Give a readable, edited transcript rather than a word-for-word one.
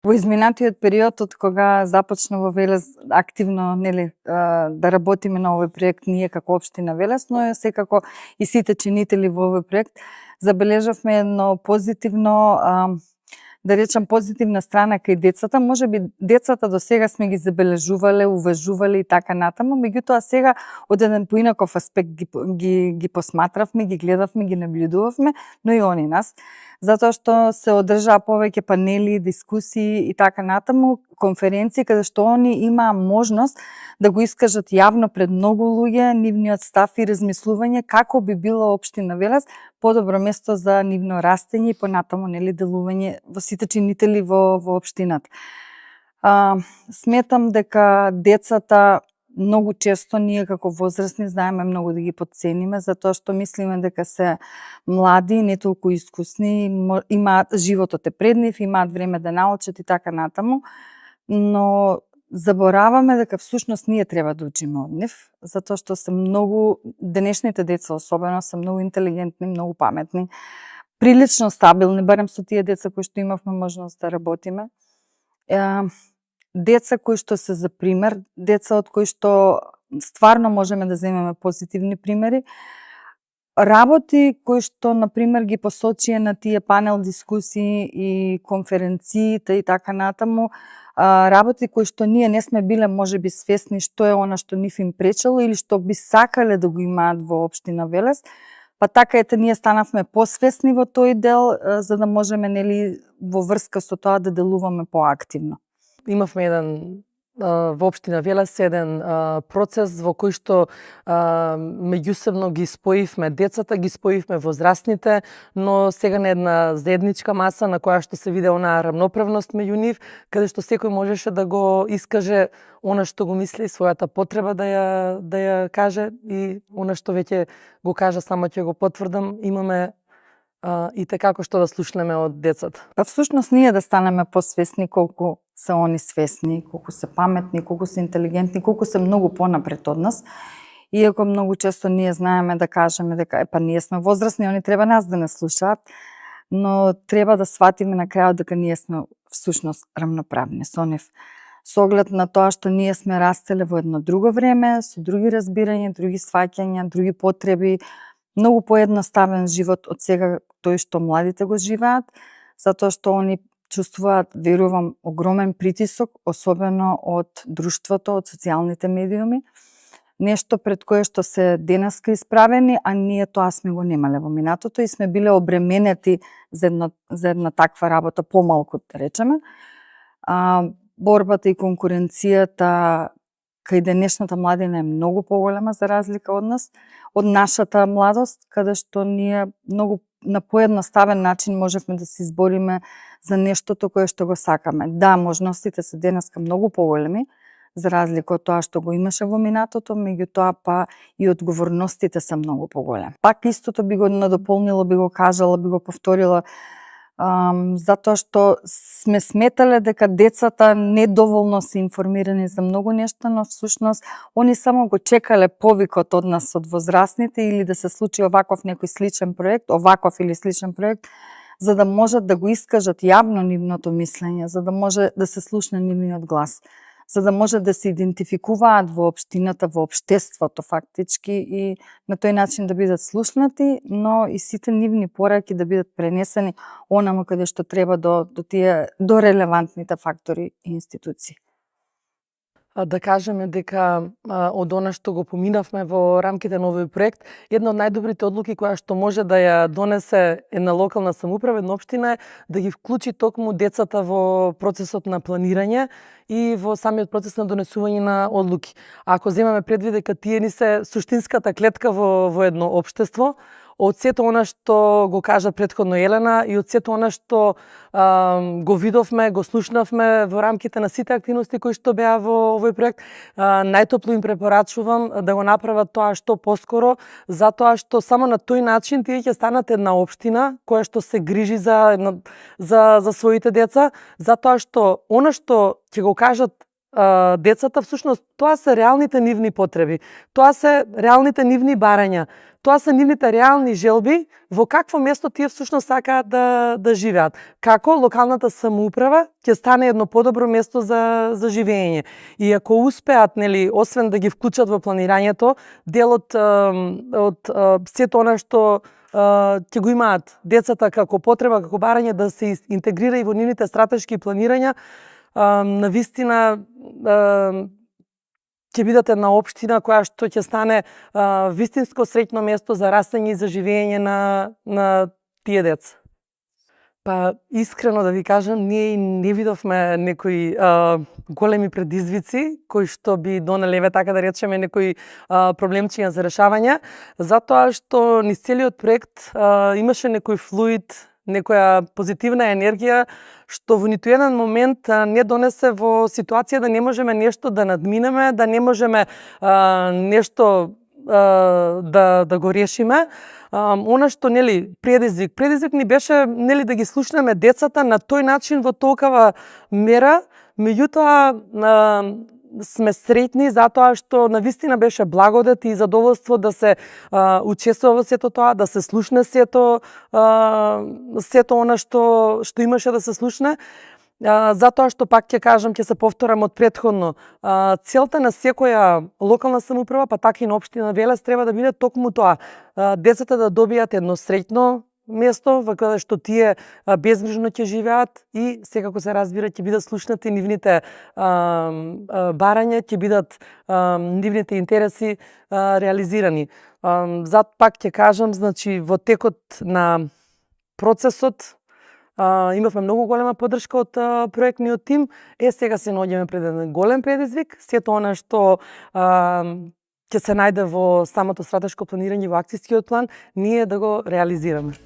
Во изминатиот период од кога започна во Велес активно да работиме на овој проект ние како општина Велес, но секако и сите чинители во овој проект, забележавме едно позитивно да речам позитивна страна кај децата. Можеби децата до сега сме ги забележувале, уважувале и така натаму, меѓутоа сега од еден поинаков аспект ги посматравме, ги гледавме, ги наблюдувавме, но и они нас, затоа што се одржаа повеќе панели, дискусии и така натаму, конференции каде што они имаа можност да го искажат јавно пред многу луѓе нивниот став и размислување како би била општина Велес подобро место за нивно растење и понатаму делување во сите чинители во општината. Сметам дека децата многу често ние како возрастни знаеме многу да ги потцениме, затоа што мислиме дека се млади, не толку искусни, имаат животот е пред нив, имаат време да научат и така натаму, но забораваме дека всушност ние треба да учиме од нив, затоа што се многу, денешните деца особено се многу интелигентни, многу паметни, прилично стабилни, барем со тие деца кои што имавме можност да работиме. Деца кои што се за пример, деца од кои што стварно можеме да земеме позитивни примери, работи кои што, например, ги посочија на тие панел дискусии и конференциите и така натаму, работи кои што ние не сме биле можеби свесни што е она што нив им пречело или што би сакале да го имаат во општина Велес, па така ете ние станавме посвесни во тој дел за да можеме во врска со тоа да делуваме поактивно. Имавме еден во општина Велес еден процес во кој што меѓусебно ги споивме децата, ги споивме возрастните, но сега на една заедничка маса на која што се виде онаа рамноправност меѓу нив, каде што секој можеше да го искаже она што го мисли, својата потреба да ја каже и она што веќе го кажа, само ќе го потврдам, имаме и како што да слушнеме од децата. Па всушност ние да станеме посвесни колку се они свесни, колку се паметни, колку се интелигентни, колку се многу понапред од нас. Иако многу често ние знаеме да кажеме дека па ние сме возрастни, они треба нас да не слушаат, но треба да сватиме на крајот дека ние сме всушност рамноправни со нив. Со оглед на тоа што ние сме растеле во едно друго време, со други разбирања, други сваќања, други потреби, многу поедноставен живот од сега тој што младите го живеат, затоа што они чувствуваат, верувам, огромен притисок, особено од друштвото, од социјалните медиуми. Нешто пред кое што се денеска исправени, а ние тоа сме го немале во минатото и сме биле обременети за една таква работа помалку, да речеме. Борбата и конкуренцијата кај денешната младина е многу поголема за разлика од нас, од нашата младост, каде што ние многу на поедноставен начин можевме да се избориме за нештото кое што го сакаме. Да, можностите се денеска многу поголеми, за разлика од тоа што го имаше во минатото, меѓутоа па и одговорностите се многу поголеми. Пак истото би го надополнила, би го кажала, би го повторила, затоа што сме сметале дека децата недоволно се информирани за многу нешта, но всушност они само го чекале повикот од нас, од возрастните, или да се случи оваков некој сличен проект, оваков или сличен проект, за да можат да го искажат јавно нивното мислење, за да може да се слушне нивниот глас, за да може да се идентификуваат во општината, во општеството фактички и на тој начин да бидат слушнати, но и сите нивни пораки да бидат пренесени онаму каде што треба до релевантните фактори и институции. Да кажеме дека од она што го поминавме во рамките на овој проект, една од најдобрите одлуки која што може да ја донесе една локална самоуправа, една општина е да ги вклучи токму децата во процесот на планирање и во самиот процес на донесување на одлуки. Ако земеме предвид дека тие ни се суштинската клетка во едно општество, од сето она што го кажа претходно Елена и од сето она што го видовме, го слушнавме во рамките на сите активности кои што беа во овој проект, најтопло им препорачувам да го направат тоа што поскоро, затоа што само на тој начин тие ќе станат една општина која што се грижи за своите деца, затоа што она што ќе го кажат децата, всушност тоа се реалните нивни потреби, тоа се реалните нивни барања, тоа се нивните реални желби во какво место тие всушност сакаат да живеат. Како локалната самоуправа ќе стане едно подобро место за живење. И ако успеат, нели, освен да ги вклучат во планирањето, дел од сето она што ќе го имаат децата како потреба, како барање, да се интегрира и во нивните стратешки планирања, навистина ќе бидат една општина која што ќе стане вистинско среќно место за растење и за живење на тие деца. Па, искрено да ви кажам, ние не видовме некои големи предизвици кои што би донеле, еве така да речеме, некои проблемчиња за решавање, затоа што низ целиот проект имаше некој флуид, некоја позитивна енергија, што во ниту еден момент не донесе во ситуација да не можеме нешто да надминеме, да не можеме нешто да го решиме. Она што, нели, предизвик ни беше, нели, да ги слушнеме децата на тој начин во толкава мера, меѓутоа сме среќни затоа што навистина беше благодат и задоволство да се учествува во сето тоа, да се слушне сето она што имаше да се слушне. Затоа што, пак ќе кажам, ќе се повторам од претходно, целта на секоја локална самоуправа, па така и на општина Велес, треба да биде токму тоа, децата да добијат едно среќно место во кое што тие безгрижно ќе живеат и секако се разбира ќе бидат слушнати нивните барања, ќе бидат нивните интереси реализирани. Зат пак ќе кажам, значи во текот на процесот имавме многу голема поддршка од проектниот тим. Сега се наоѓаме пред еден голем предизвик, сето она што ќе се најде во самото стратешко планирање, во акцијскиот план, ние да го реализираме.